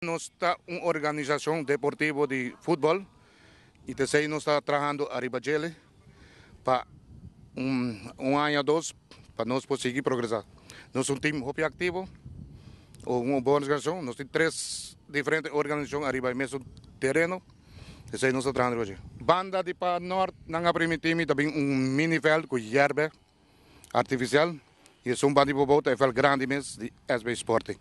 Nos ta un organisashon deportivo di futbòl i t'esei nos ta trahando ariba djele pa un aña dos pa nos por sigui progresá. Nos un tim hopi aktivo, un bon organisashon, nos tin tres diferente organisashon ariba e mesun tereno, esei nos ta trahando riba dje. Banda di pa nòrt nan a primintí mi ta bin un mini vèlt ku yèrbè artifisial i esun banda di pabou ta e vèlt grandi mes di SB Sporting.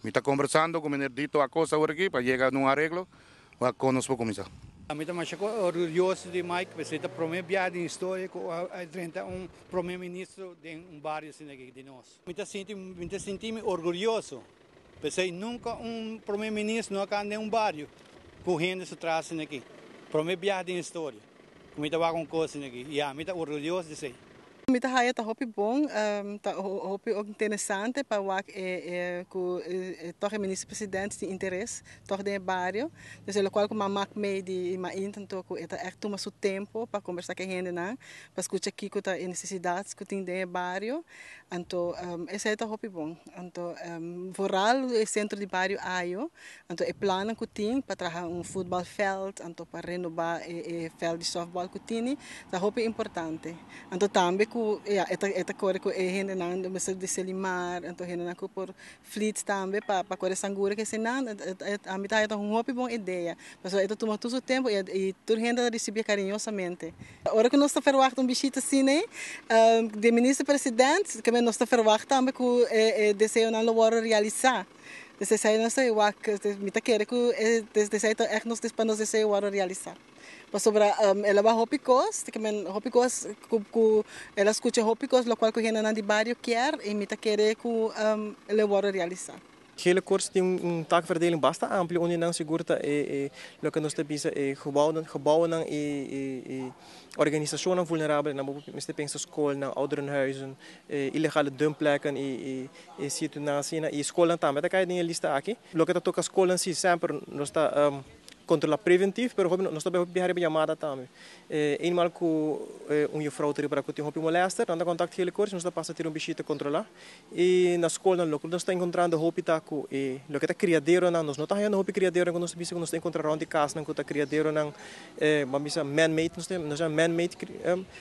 Mi ta kombersando ku meneer Dito Acosta awor aki pa yega na un areglo pa kon nos por kuminsá. Mi ta masha orguyoso di Mike pasobra e ta prome biaha den historia ku a drenta un prome ministro den un bario asina aki di nos. Mi ta sinti mi ta sinti mi orguyoso pasobra nunka un prome ministro no a kanda den un bario ku hende su tras asina aki. Prome biaha den historia ku mi ta wak un kos asina aki i ami ta orguyoso di esei. Mi ta haya ta hopi bon, ta hopi ook interesante pa wak e ku toch e minister president tin interes toch den e bario. Dus e lokual ku m'a mak mee di mainta anto ku e ta ègt tuma su tempo pa kombersá ku e hendenan, pa skucha kiko ta e nesesidat ku tin den e bario. Anto esei ta hopi bon. Anto vooral e sentro di bario Ayo, anto e plannan ku tin pa traha un futbalveld, anto pa renobá e veld di softbal ku tini, ta hopi importante. Anto tambe ku ya e ta e ta kore ku e hendenan mester di Selimar, anto hendenan ku por flits tambe pa pa kore sangura ku eseinan, ami ta haya ta un hopi bon idea, pasobra e ta tuma tur su tempu i tur hende ta risibié kariñosamente. Ora ku nos ta ferwagt un bishita asina ei di Minister President, keme nos ta ferwagt tambe ku e deseonan lo wòrdu realisá. Des esei nos ta wak, mi ta kere ku e esei ta ègt nos pa nos deseo wòrdu realisá. Pasobra el a wak hopi kos, ta keme hopi kos ku ku el a skucha hopi kos lokual ku hendenan di bario kier i mi ta kere ku lo wòrdu realisá. Gele Koorts tin un taakverdeling basta amplio unda nan sigur ta e loke nos ta bisa e gebouwennan i e organisashonnan vulnerabel. Nan bo mester pensa skolnan, ouderenhuizen, ilegale dumpplekken i e sitionan asina. I skolnan tambe ta kai den e lista aki. Loke ta toka skolnan si semper nos ta Controla preventief, pero hopi nos ta bay hopi biaha riba yamada tambe. Eenmaal cu un juffrouw ta ripara cu tin hopi molester, nan ta contact Gele Koorts y nos ta pasa tira un bishita controla. Y na scolnan loke nos ta encontrando hopi ta cu e loke ta criaderonan, nos no ta hayando hopi criaderonan cu nos ta bisa cu nos ta encontra rond di casnan cu ta criaderonan, ban bisa man made, nos ta yama man made,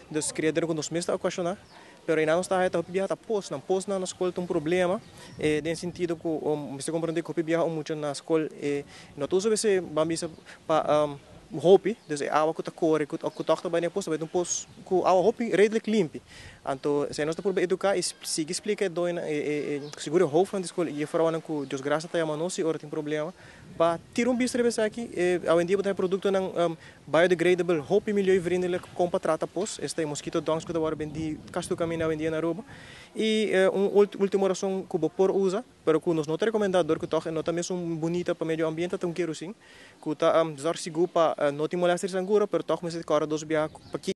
dus criadero cu nos mes ta ocasiona. Pero einan nos ta haya ta hopi biaha ta posnan. Posnan na skol ta un problema den sentido ku mester komprondé ku hopi biaha un mucha na skol e no ta usa wc ban bisa pa hopi, dus e awa ku ta kore ku tòg ta bai den e pos ta bai den un pos ku awa hopi redelijk limpi. Anto esei nos ta purba eduká i sigui splika e doñonan e sigur e hofnan di skol i jefrounan ku Dios grasia ta yama nos si ora tin problema pa tira un bista riba esaki. Awendia bo ta haya produktonan Biodegradable, hopi milieuvriendelijk kon pa trata pos, esta e mosquito dunks ku ta wòrdu bendí kas tur kaminda awendia na Aruba. I un ultimo rason ku bo por usa, pero ku nos no ta rekomendá dor ku tòg e no ta mesun bunita pa medio ambiente ta un kerosin ku ta zòrg sigur pa no tin molèster di sangura, pero tòg mester kòrda dos biaha pa ki.